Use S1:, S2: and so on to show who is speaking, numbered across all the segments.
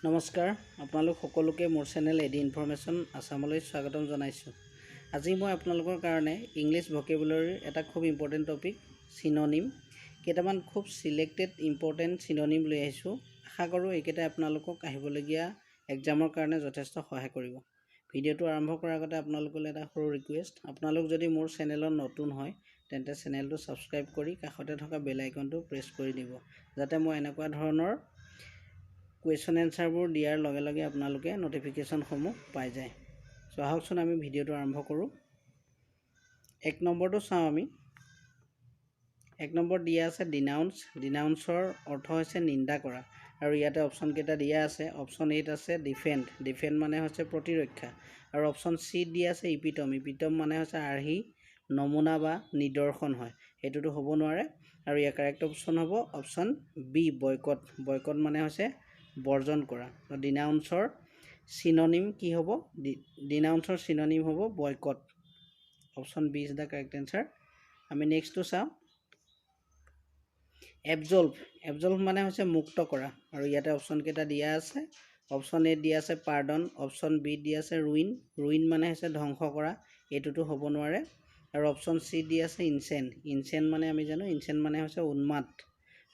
S1: নমস্কাৰ, আপোনালোক সকলোকে মোৰ চেনেল এডি ইনফৰমেশ্যন আছামলৈ স্বাগতম জনাইছোঁ। আজি মই আপোনালোকৰ কাৰণে ইংলিছ ভকেবুলাৰীৰ এটা খুব ইম্পৰ্টেণ্ট টপিক চিননিম, কেইটামান খুব চিলেক্টেড ইম্পৰ্টেণ্ট চিননিম লৈ আহিছোঁ। আশা কৰোঁ এইকেইটাই আপোনালোকক আহিবলগীয়া এক্সামৰ কাৰণে যথেষ্ট সহায় কৰিব। ভিডিঅ'টো আৰম্ভ কৰাৰ আগতে আপোনালোকলৈ এটা সৰু ৰিকুৱেষ্ট, আপোনালোক যদি মোৰ চেনেলত নতুন হয় তেন্তে চেনেলটো ছাবস্ক্ৰাইব কৰি কাষতে থকা বেল আইকনটো প্ৰেছ কৰি দিব, যাতে মই এনেকুৱা ধৰণৰ কুৱেশ্যন এনচাৰবোৰ দিয়াৰ লগে লগে আপোনালোকে ন'টিফিকেশ্যনসমূহ পাই যায়। চ' আহকচোন আমি ভিডিঅ'টো আৰম্ভ কৰোঁ। এক নম্বৰটো চাওঁ আমি। এক নম্বৰ দিয়া আছে ডিনাউন্স। ডিনাউন্সৰ অৰ্থ হৈছে নিন্দা কৰা, আৰু ইয়াতে অপশ্যনকেইটা দিয়া আছে। অপশ্যন এত আছে ডিফেণ্ড, ডিফেণ্ড মানে হৈছে প্ৰতিৰক্ষা, আৰু অপশ্যন চিত দিয়া আছে ইপিটম, ইপিটম মানে হৈছে আৰ্হি, নমুনা বা নিদৰ্শন হয়, সেইটোতো হ'ব নোৱাৰে। আৰু ইয়াৰ কাৰেক্ট অপশ্যন হ'ব অপশ্যন বি বয়কট, বয়কট মানে হৈছে বৰ্জন কৰা। ডিনাউন্সৰ চিননিম কি হ'ব? ডিনাউন্সৰ চিননিম হ'ব boycott. Option B is the correct answer. আমি নেক্সটটো চাওঁ। এবজলভ, এবজলভ মানে হৈছে মুক্ত কৰা, আৰু ইয়াতে অপশ্যনকেইটা দিয়া আছে। অপশ্যন এ দিয়া আছে পাৰ্ডন, অপশ্যন বি দিয়া আছে ৰুইন, ৰুইন মানে হৈছে ধ্বংস কৰা, এইটোতো হ'ব নোৱাৰে। আৰু অপশ্যন চি দিয়া আছে ইনচেন, ইনচেন মানে আমি জানো ইনচেন মানে হৈছে উন্মাদ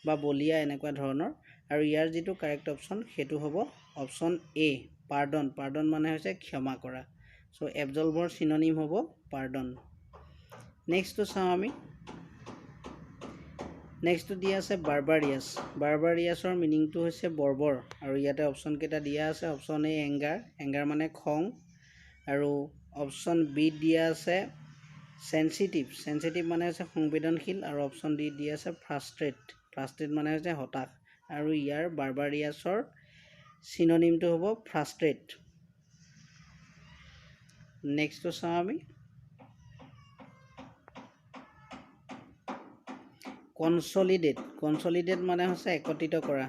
S1: বা বলিয়া এনেকুৱা ধৰণৰ। আৰু ইয়াৰ যিটো কাৰেক্ট অপশ্যন সেইটো হ'ব অপশ্যন এ পাৰ্ডন, পাৰ্ডন মানে হৈছে ক্ষমা কৰা। চ' এবজলভৰ চিননিম হ'ব পাৰ্ডন। নেক্সটটো চাওঁ আমি। নেক্সটটো দিয়া আছে বাৰ্বাৰিয়াছ। বাৰ্বাৰিয়াছৰ মিনিংটো হৈছে বৰ্বৰ, আৰু ইয়াতে অপশ্যনকেইটা দিয়া আছে। অপশ্যন এ এংগাৰ, এংগাৰ মানে খং, আৰু অপশ্যন বি দিয়া আছে চেঞ্চিটিভ, চেঞ্চিটিভ মানে হৈছে সংবেদনশীল, আৰু অপশ্যন ডি দিয়া আছে ফ্ৰাষ্ট্ৰেট, ফ্ৰাষ্ট্ৰেট মানে হৈছে হতাশ, আৰু ইয়াৰ বাৰ্বাৰিয়াছৰ চিননিমটো হ'ব ফ্ৰাষ্ট্ৰেট। নেক্সটটো চাওঁ আমি। কনচলিডেট, কনচলিডেট মানে হৈছে একত্ৰিত কৰা,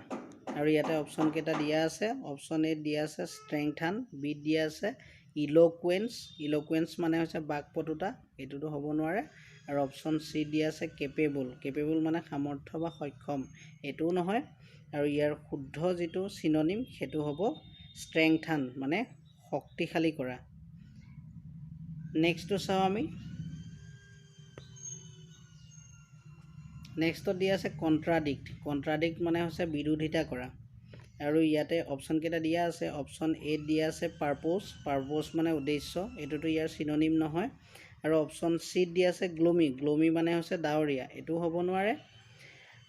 S1: আৰু ইয়াতে অপশ্যনকেইটা দিয়া আছে। অপশ্যন এ দিয়া আছে ষ্ট্ৰেংথান, বি দিয়া আছে ইল'কুৱেঞ্চ, ইল'কুৱেঞ্চ মানে হৈছে বাকপটুতা, এইটোতো হ'ব নোৱাৰে। আৰু অপশ্যন চি দিয়া আছে কেপেবল, কেপেবল মানে সামৰ্থ্য বা সক্ষম, এইটোও নহয়। আৰু ইয়াৰ শুদ্ধ যিটো চিননিম সেইটো হ'ব ষ্ট্ৰেংথান মানে শক্তিশালী কৰা। নেক্সটটো চাওঁ আমি। নেক্সটত দিয়া আছে কণ্ট্ৰাডিক্ট, কণ্ট্ৰাডিক্ট মানে হৈছে বিৰোধিতা কৰা, আৰু ইয়াতে অপশ্যনকেইটা দিয়া আছে। অপশ্যন এ দিয়া আছে পাৰ্প'জ, পাৰ্প'জ মানে উদ্দেশ্য, এইটোতো ইয়াৰ চিননিম নহয়। আৰু অপশ্যন চিত দিয়া আছে গ্ল'মি, গ্ল'মি মানে হৈছে ডাৱৰীয়া, এইটোও হ'ব নোৱাৰে।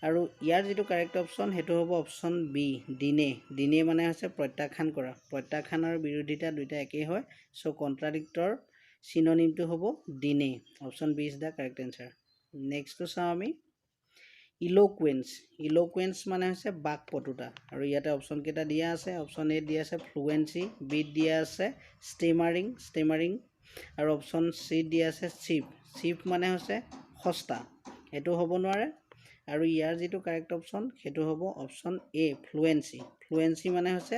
S1: আৰু ইয়াৰ যিটো কাৰেক্ট অপশ্যন সেইটো হ'ব অপশ্যন বি ডিনে, ডিনে মানে হৈছে প্ৰত্যাখ্যান কৰা, প্ৰত্যাখ্যান আৰু বিৰোধিতা দুইটা একেই হয়। চ' কণ্ট্ৰাডিক্টৰ চিননিমটো হ'ব deny. Option B is the correct answer. নেক্সটটো চাওঁ আমি। ইল'কুৱেঞ্চ, ইল'কুৱেঞ্চ মানে হৈছে বাকপটুতা, আৰু ইয়াতে অপশ্যনকেইটা দিয়া আছে। অপশ্যন এ দিয়া আছে ফ্লুৱেঞ্চি, বিত দিয়া আছে ষ্টেমাৰিং, ষ্টেমাৰিং, আৰু অপশ্যন চি দিয়া আছে চিপ, চিপ মানে হৈছে সস্তা, এইটো হ'ব নোৱাৰে। আৰু ইয়াৰ যিটো কাৰেক্ট অপশ্যন সেইটো হ'ব অপশ্যন এ ফ্লুৱেঞ্চি, ফ্লুৱেঞ্চি মানে হৈছে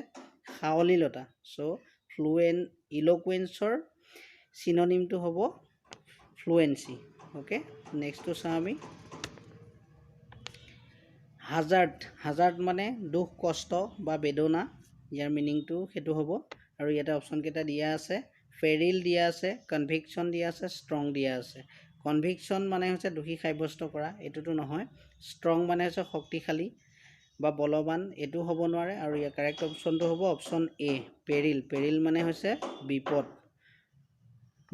S1: সাৱলীলতা। চ' ইল'কুৱেঞ্চৰ চিননিমটো হ'ব ফ্লুৱেঞ্চি। অ'কে, নেক্সটটো চাওঁ আমি। হাজাৰ্ড, হাজাৰ্ড মানে দুখ কষ্ট বা বেদনা, ইয়াৰ মিনিংটো সেইটো হ'ব। আৰু ইয়াতে অপশ্যনকেইটা দিয়া আছে। পেৰিল দিয়া আছে, কনভিকশ্যন দিয়া আছে, ষ্ট্ৰং দিয়া আছে। কনভিকশ্যন মানে হৈছে দোষী সাব্যস্ত কৰা, এইটোতো নহয়। ষ্ট্ৰং মানে হৈছে শক্তিশালী বা বলৱান, এইটো হ'ব নোৱাৰে। আৰু ইয়াৰ কাৰেক্ট অপশ্যনটো হ'ব অপশ্যন এ পেৰিল, পেৰিল মানে হৈছে বিপদ।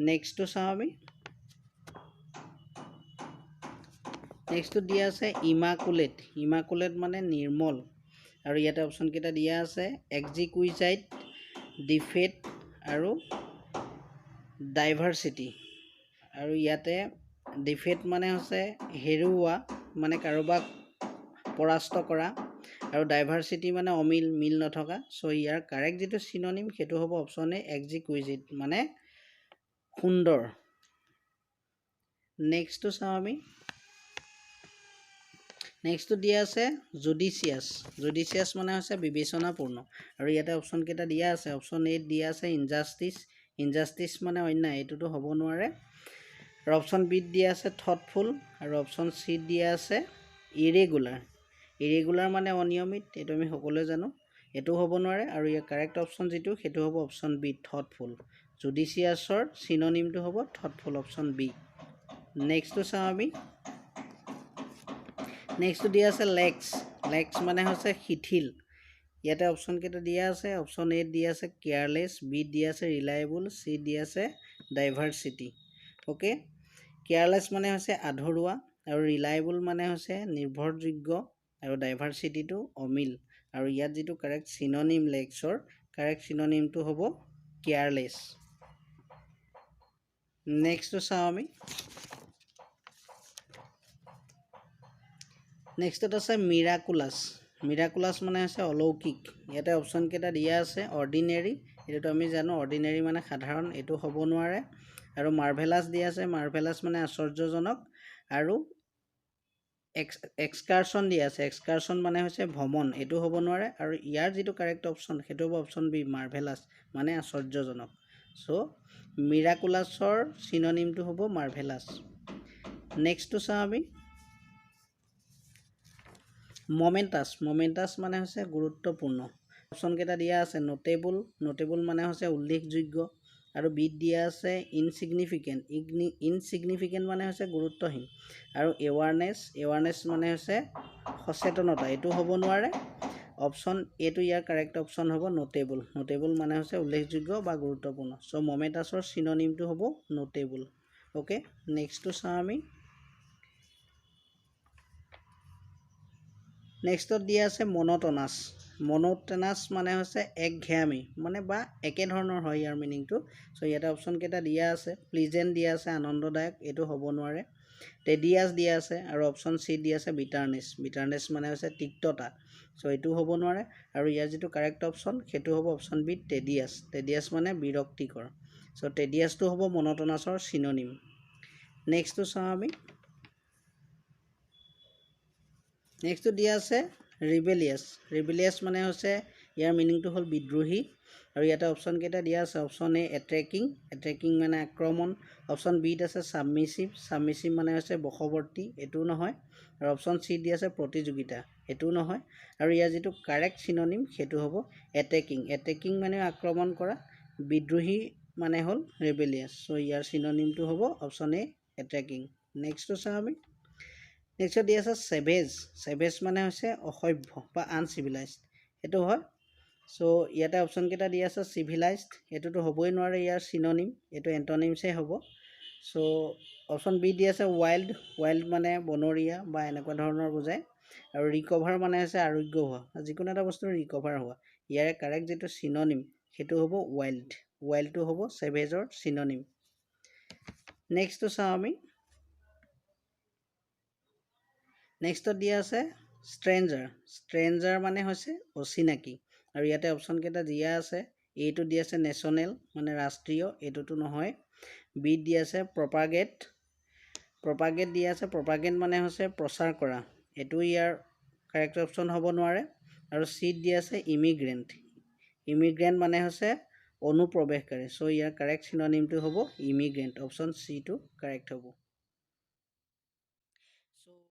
S1: নেক্সটটো চাওঁ আমি। নেক্সটটো দিয়া আছে ইমাকুলেট, ইমাকুলেট মানে নিৰ্মল, আৰু ইয়াতে অপশ্যনকেইটা দিয়া আছে এক্সিকুইজাইট, ডিফেট আৰু ডাইভাৰ্চিটি। আৰু ইয়াতে ডিফেট মানে হৈছে হেৰুওৱা, মানে কাৰোবাক পৰাস্ত কৰা, আৰু ডাইভাৰ্চিটি মানে অমিল, মিল নথকা। চ' ইয়াৰ কাৰেক্ট যিটো চিননিম সেইটো হ'ব অপশ্যন এ এক্সিকুইজিট মানে সুন্দৰ। নেক্সটটো চাওঁ আমি। নেক্সটটো দিয়া আছে জুডিচিয়াছ, জুডিচিয়াছ মানে হৈছে বিবেচনাপূৰ্ণ, আৰু ইয়াতে অপশ্যনকেইটা দিয়া আছে। অপশ্যন এত দিয়া আছে ইনজাষ্টিছ, ইনজাষ্টিছ মানে অন্যায়, এইটোতো হ'ব নোৱাৰে। আৰু অপশ্যন বিত দিয়া আছে থটফুল, আৰু অপশ্যন চিত দিয়া আছে ইৰেগুলাৰ, ইৰেগুলাৰ মানে অনিয়মিত, এইটো আমি সকলোৱে জানো। এইটো হ'ব নোৱাৰে। আৰু ইয়াৰ কাৰেক্ট অপশ্যন যিটো সেইটো হ'ব অপশ্যন বি, থটফুল। জুডিচিয়াছৰ চিননিমটো হ'ব থটফুল, অপশ্যন বি। নেক্সটটো চাওঁ আমি। নেক্সটটো দিয়া আছে লেক্স। লেক্স মানে হৈছে শিথিল। ইয়াতে অপশ্যনকেইটা দিয়া আছে। অপশ্যন এত দিয়া আছে কেয়াৰলেছ, বিত দিয়া আছে ৰিলায়েবল, চি দিয়া আছে ডাইভাৰ্চিটি। অ'কে, কেয়াৰলেছ মানে হৈছে আধৰুৱা, আৰু ৰিলায়েবল মানে হৈছে নিৰ্ভৰযোগ্য, আৰু ডাইভাৰ্চিটিটো অমিল। আৰু ইয়াত যিটো কাৰেক্ট চিননিম লেক্সৰ, কাৰেক্ট চিননিমটো হ'ব কেয়াৰলেছ। নেক্সটটো চাওঁ আমি। নেক্সটত আছে মিৰাকুলাছ। মিৰাকুলাছ মানে হৈছে অলৌকিক। ইয়াতে অপশ্যনকেইটা দিয়া আছে। অৰ্ডিনেৰী, এইটোতো আমি জানো, অৰ্ডিনেৰী মানে সাধাৰণ, এইটো হ'ব নোৱাৰে। আৰু মাৰ্ভেলাছ দিয়া আছে, মাৰ্ভেলাছ মানে আশ্চৰ্যজনক। আৰু এক্সকাৰশ্যন দিয়া আছে, এক্সকাৰশ্যন মানে হৈছে ভ্ৰমণ, এইটো হ'ব নোৱাৰে। আৰু ইয়াৰ যিটো কাৰেক্ট অপশ্যন সেইটো হ'ব অপশ্যন বি, মাৰ্ভেলাছ মানে আশ্চৰ্যজনক। চ' মিৰাকুলাছৰ চিননিমটো হ'ব মাৰ্ভেলাছ। নেক্সটটো চাওঁ আমি। মমেণ্টাছ। মমেণ্টাছ মানে হৈছে গুৰুত্বপূৰ্ণ। অপশ্যনকেইটা দিয়া আছে নটেবল, নটেবল মানে হৈছে উল্লেখযোগ্য। আৰু বিত দিয়া আছে ইনচিগনিফিকেণ্ট, ইনচিগনিফিকেণ্ট মানে হৈছে গুৰুত্বহীন। আৰু এৱাৰনেছ, এৱাৰনেছ মানে হৈছে সচেতনতা, এইটো হ'ব নোৱাৰে। অপশ্যন এইটো ইয়াৰ কাৰেক্ট অপশ্যন হ'ব নটেবল। নটেবল মানে হৈছে উল্লেখযোগ্য বা গুৰুত্বপূৰ্ণ। চ' মমেণ্টাছৰ চিননিমটো হ'ব নটেবল। অ'কে, নেক্সটটো চাওঁ আমি। নেক্সটত দিয়া আছে মন'টনাছ। মন'টনাছ মানে হৈছে একঘেয়ামী মানে বা একেধৰণৰ হয় ইয়াৰ মিনিংটো। চ' ইয়াতে অপশ্যনকেইটা দিয়া আছে। প্লিজেণ্ট দিয়া আছে, আনন্দদায়ক, এইটো হ'ব নোৱাৰে। টেডিয়াছ দিয়া আছে, আৰু অপশ্যন চি দিয়া আছে বিটাৰনেছ। বিটাৰনেছ মানে হৈছে তিক্ততা, চ' এইটো হ'ব নোৱাৰে। আৰু ইয়াৰ যিটো কাৰেক্ট অপশ্যন সেইটো হ'ব অপশ্যন বি, টেডিয়াছ। টেডিয়াছ মানে বিৰক্তিকৰ। চ' টেডিয়াছটো হ'ব মন'টনাছৰ চিননিম। নেক্সটটো চাওঁ আমি। নেক্সটটো দিয়া আছে ৰিবেলিয়াছ। ৰিবেলিয়াছ মানে হৈছে ইয়াৰ মিনিংটো হ'ল বিদ্ৰোহী। আৰু ইয়াতে অপশ্যনকেইটা দিয়া আছে। অপশ্যন এ এট্ৰেকিং, এট্ৰেকিং মানে আক্ৰমণ। অপশ্যন বিত আছে ছাবমিচিভ, ছাবমিচিভ মানে হৈছে বশৱৰ্তী, এইটোও নহয়। আৰু অপশ্যন চি দিয়া আছে প্ৰতিযোগিতা, এইটোও নহয়। আৰু ইয়াৰ যিটো কাৰেক্ট চিননিম সেইটো হ'ব এটেকিং। এটেকিং মানে আক্ৰমণ কৰা, বিদ্ৰোহী মানে হ'ল ৰিবেলিয়াছ। চ' ইয়াৰ চিননিমটো হ'ব অপশ্যন এ এটেকিং। নেক্সটটো চাওঁ আমি। নেক্সট দিয়া আছে ছেভেজ। ছেভেজ মানে হৈছে অসভ্য বা আনচিভিলাইজড, সেইটো হয়। চ' ইয়াতে অপশ্যনকেইটা দিয়া আছে চিভিলাইজড, এইটোতো হ'বই নোৱাৰে ইয়াৰ চিননিম, এইটো এণ্টনিমছেই হ'ব। চ' অপশ্যন বি দিয়া আছে ৱাইল্ড, ৱাইল্ড মানে বনৰীয়া বা এনেকুৱা ধৰণৰ বুজায়। আৰু ৰিকভাৰ মানে হৈছে আৰোগ্য হোৱা, যিকোনো এটা বস্তু ৰিকভাৰ হোৱা। ইয়াৰে কাৰেক্ট যিটো চিননিম সেইটো হ'ব ৱাইল্ড, ৱাইল্ডটো হ'ব ছেভেজৰ চিননিম। নেক্সটটো চাওঁ আমি। নেক্সটত দিয়া আছে ষ্ট্ৰেঞ্জাৰ। ষ্ট্ৰেঞ্জাৰ মানে হৈছে অচিনাকি। আৰু ইয়াতে অপশ্যনকেইটা দিয়া আছে। এইটো দিয়া আছে নেশ্যনেল মানে ৰাষ্ট্ৰীয়, এইটোতো নহয়। বিত দিয়া আছে প্ৰপাগেট, প্ৰপাগেট দিয়া আছে, প্ৰপাগেট মানে হৈছে প্ৰচাৰ কৰা, এইটো ইয়াৰ কাৰেক্ট অপশ্যন হ'ব নোৱাৰে। আৰু চিত দিয়া আছে ইমিগ্ৰেণ্ট, ইমিগ্ৰেণ্ট মানে হৈছে অনুপ্ৰৱেশকাৰী। চ' ইয়াৰ কাৰেক্ট চিননিমটো হ'ব ইমিগ্ৰেণ্ট, অপশ্যন চিটো কাৰেক্ট হ'ব।